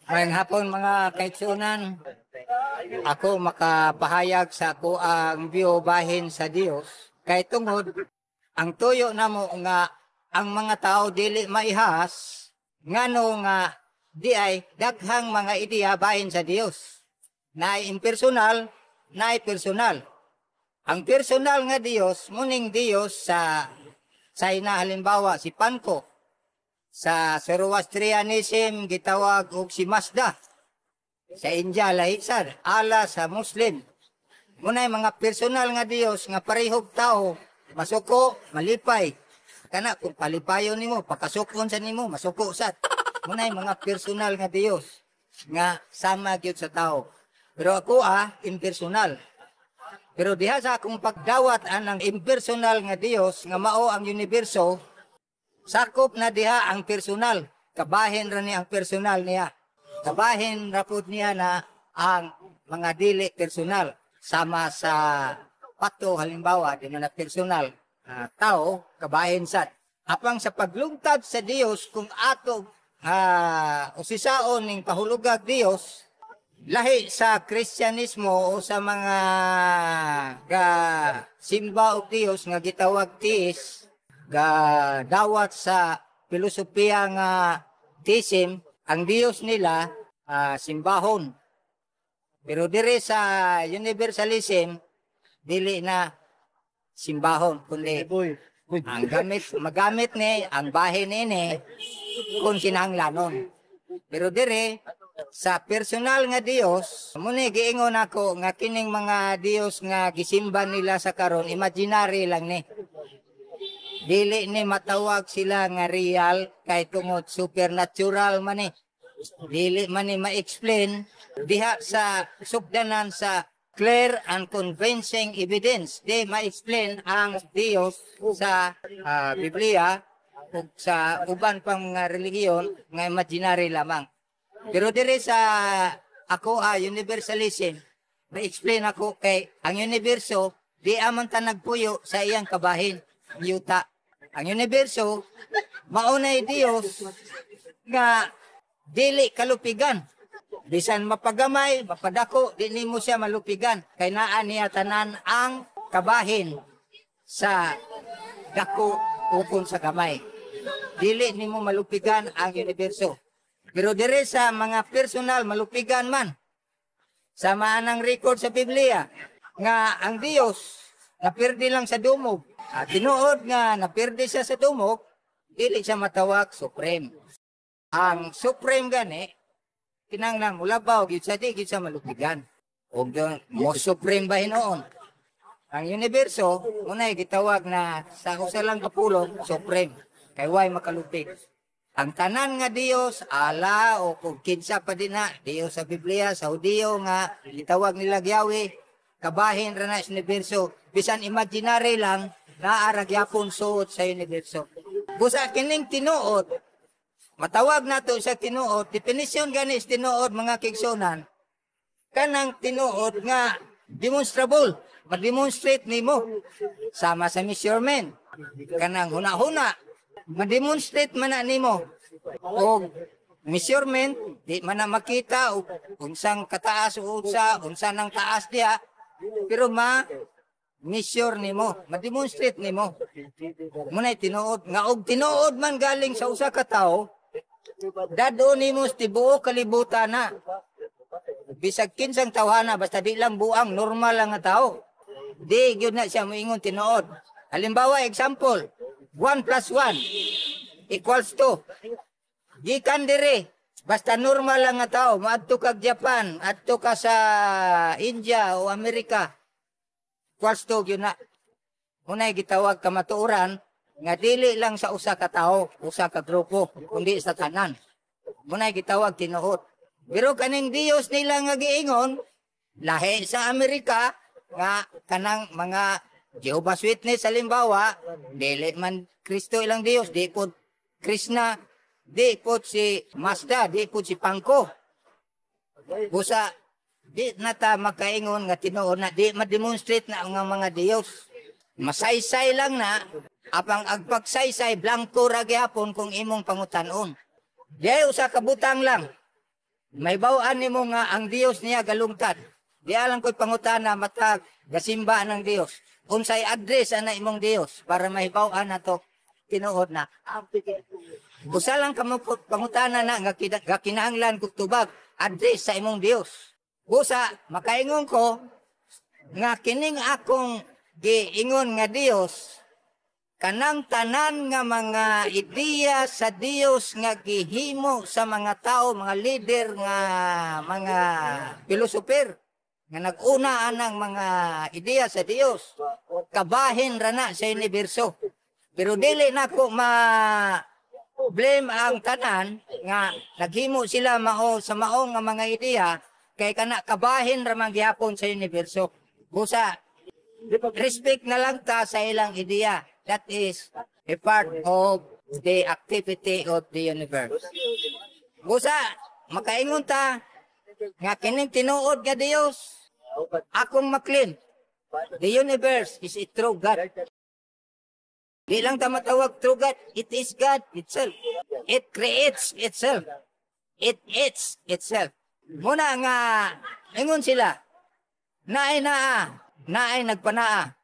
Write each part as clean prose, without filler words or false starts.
Ngayong hapon, mga kaigsuonan, ako makapahayag sa ako ang view bahin sa Dios kay tungod ang tuyo namo nga ang mga tao dili maihas, ngano nga di ay daghang mga ideya bahin sa Dios. Naay impersonal, naay personal. Ang personal nga Dios muning Dios sa China, halimbawa si Panko. Sa Zoroastrianism gitawag og si Mazda. Sa India lahi sad, Allah sa Muslim. Munay mga personal nga Dios nga parehog tao, masuko, malipay. Kana kung palipayon nimo, pakasukon sa nimo, masuko sad. Munay mga personal nga Dios nga sama gyud sa tao. Pero ako impersonal. Pero diha sa akong pagdawat anang impersonal nga Dios nga mao ang universo, sakop na diha ang personal. Kabahin ra ni ang personal niya. Kabahin ra pud niya na ang mga dili personal. Sama sa pato halimbawa, di man na personal. Tao, kabahin sad. Apang sa paglungtad sa Dios, kung ato usisaon ning pahulugag Dios, lahi sa Kristyanismo o sa mga ga simba og Dios nga gitawag theist, ga dawat sa filosofiya nga theism, ang Dios nila simbahon. Pero dire sa universalism, dili na simbahon kundi ang gamit magamit ni ang bahin nini kung kinahanglanon. Pero dire sa personal nga Dios, muni giingon ako nga kining mga Dios nga gisimba nila sa karon, imaginary lang ni. Dili ni matawag sila nga real kay tungod supernatural man ni. Dili man ni ma-explain diha sa sugdanan sa clear and convincing evidence. Di ma-explain ang Dios sa Biblia ug sa uban pang mga relihiyon nga imaginary lamang. Pero dire sa ako universalism, ma-explain ako kay ang universo di aman ta nagpuyo sa iyang kabahin, yuta. Ang universo maunay Dios nga dili kalupigan. Bisan mapagamay, mapadako, di nimo siya malupigan. Kay naa niya tanan ang kabahin sa dako ukon sa gamay. Dili nimo malupigan ang universo. Pero dire sa mga personal, malupigan man. Sama ang record sa Biblia nga ang Dios napirdi lang sa dumog. Tinuod nga napirdi siya sa dumog, dili siya matawag supreme. Ang supreme gani, kinahanglan mulabaw gyud sa di gyud siya malupigan. Og mo supreme ba hinuon? Ang universo, unay gitawag na sa usa lang ka pulong, supreme. Kay way makalupig. Ang tanan nga Dios, Allah o kung kinsa pa din na, Dios sa Biblia, sa Hudiyo nga gitawag nila Yahweh, kabahin ra na sa universo. Bisan imaginary lang, naa ra gyapon suot sa universo. Busa kining tinuod, matawag nato sa tinuod, definition gani sa tinuod, mga kaigsuonan, kanang tinuod nga demonstrable, ma-demonstrate nimo sama sa measurement, kanang huna-huna, ma-demonstrate man na nimo. Og measurement, di man na makita og unsang kataas o unsa nang taas diha, pero ma measure nimo, ma-demonstrate nimo. Munay tinuod nga og tinuod man galing sa usa ka tawo, dad-on nimo sa tibuok kalibutan na. Bisag kinsang tawhana, basta di lang buang, normal lang nga tao. Di gyud na siya moingon tinuod. Halimbawa, example, 1 plus 1 equals 2. Gikan dire, basta normal lang nga tao, maadto kag Japan, adto ka sa India o Amerika, equals 2 gyud na. Unay gitawag kamatuoran nga dili lang sa usa ka tawo, usa ka grupo, kundi sa tanan. Munay gitawag tinuod. Pero kaning Dios nila nga giingon, lahi sa Amerika nga kanang mga Jehovah's Witness halimbawa, dili man Kristo ilang Dios, di pod Krishna, di pod si Mazda, di pod si Pangko. Busa di na ta makaingon nga tinuod na, di ma-demonstrate na ang mga Dios. Masaysay lang na, apang agpagsaysay, blanko ra gyapon kung imong pangutanon. Di usa ka butang lang. Mahibaw-an nimo nga ang Dios niya galungtad. Di alang ko'y pangutana matag gasimba ng Dios. Unsay address ana imong Dios para mahibaw-an nato tinuod na. Usa lang kamo pangutana na nga nga kinahanglan kog tubag, address sa imong Dios. Busa makaingon ko nga kining akong giingon nga Dios, kanang tanan nga mga ideya sa Dios nga gihimo sa mga tao, mga leader nga mga philosopher nga nag-una anang mga ideya sa Dios, kabahin ra na sa universo. Pero dili nako ma blame ang tanan nga naghimo sila mao sa mao nga mga ideya kay kana kabahin ra man gihapon sa universo. Busa respect na lang ta sa ilang ideya. That is a part of the activity of the universe. Busa makaingon ta nga kining tinuod nga Dios akong ma-claim. The universe is a true God. Di lang ta matawag true God, it is God itself. It creates itself. It eats itself. Muna nga ingon sila, naay naa, naay nagpanaa.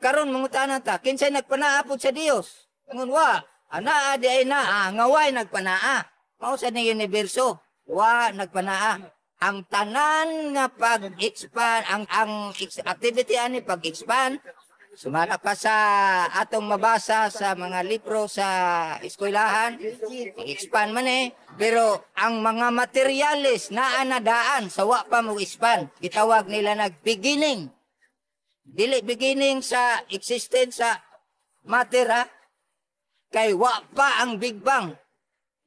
Karon mangutana ta, kinsay nagpanaa pud sa Dios? Ingon wa, anaa di ay naa, nga way nagpanaa. Mao sa ning universo, wa nagpanaa. Ang tanan nga pag-expand, ang activity ani pag-expand, sumala pa sa atong mabasa sa mga libro sa eskwelahan, expand man eh. Pero ang mga materyales naa na daan sa wa pa mo expand, gitawag nila nag beginning. Dili beginning sa existence sa matter ha? Kay wa pa ang Big Bang.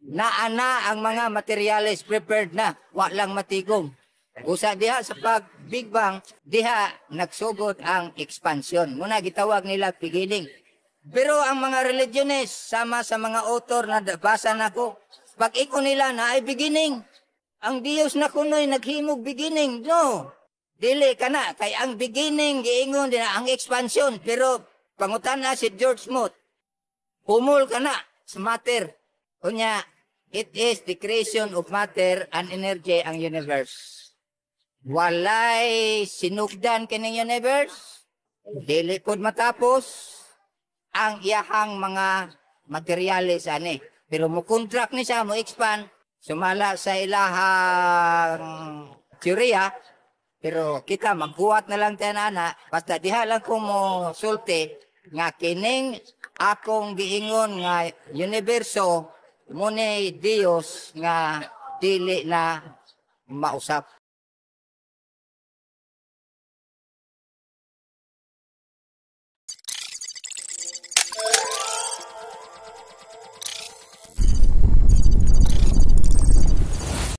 Naa na ang mga materyales, prepared na, wa lang matigom. Usa diha sa pag Big Bang, diha nagsugod ang expansion. Muna gitawag nila beginning. Pero ang mga religyones, sama sa mga author na basa nako, pag iko nila na ay beginning. Ang Dios na kunoy naghimog beginning. No. Dili kana kay ang beginning giingon din ang expansion, pero pangutan na si George Smoot. Humol kana sa matter. Unya, it is the creation of matter and energy ang universe. Walay sinugdan kining universe. Dili pod matapos ang iyahang mga materyales ani. Pero mo contract ni siya, mo expand, sumala sa ilahang teorya, pero kita magbuhat na lang tayo na, basta diha lang ko mo sulti nga kining akong giingon nga universo mo ni Dios nga dili na mausap.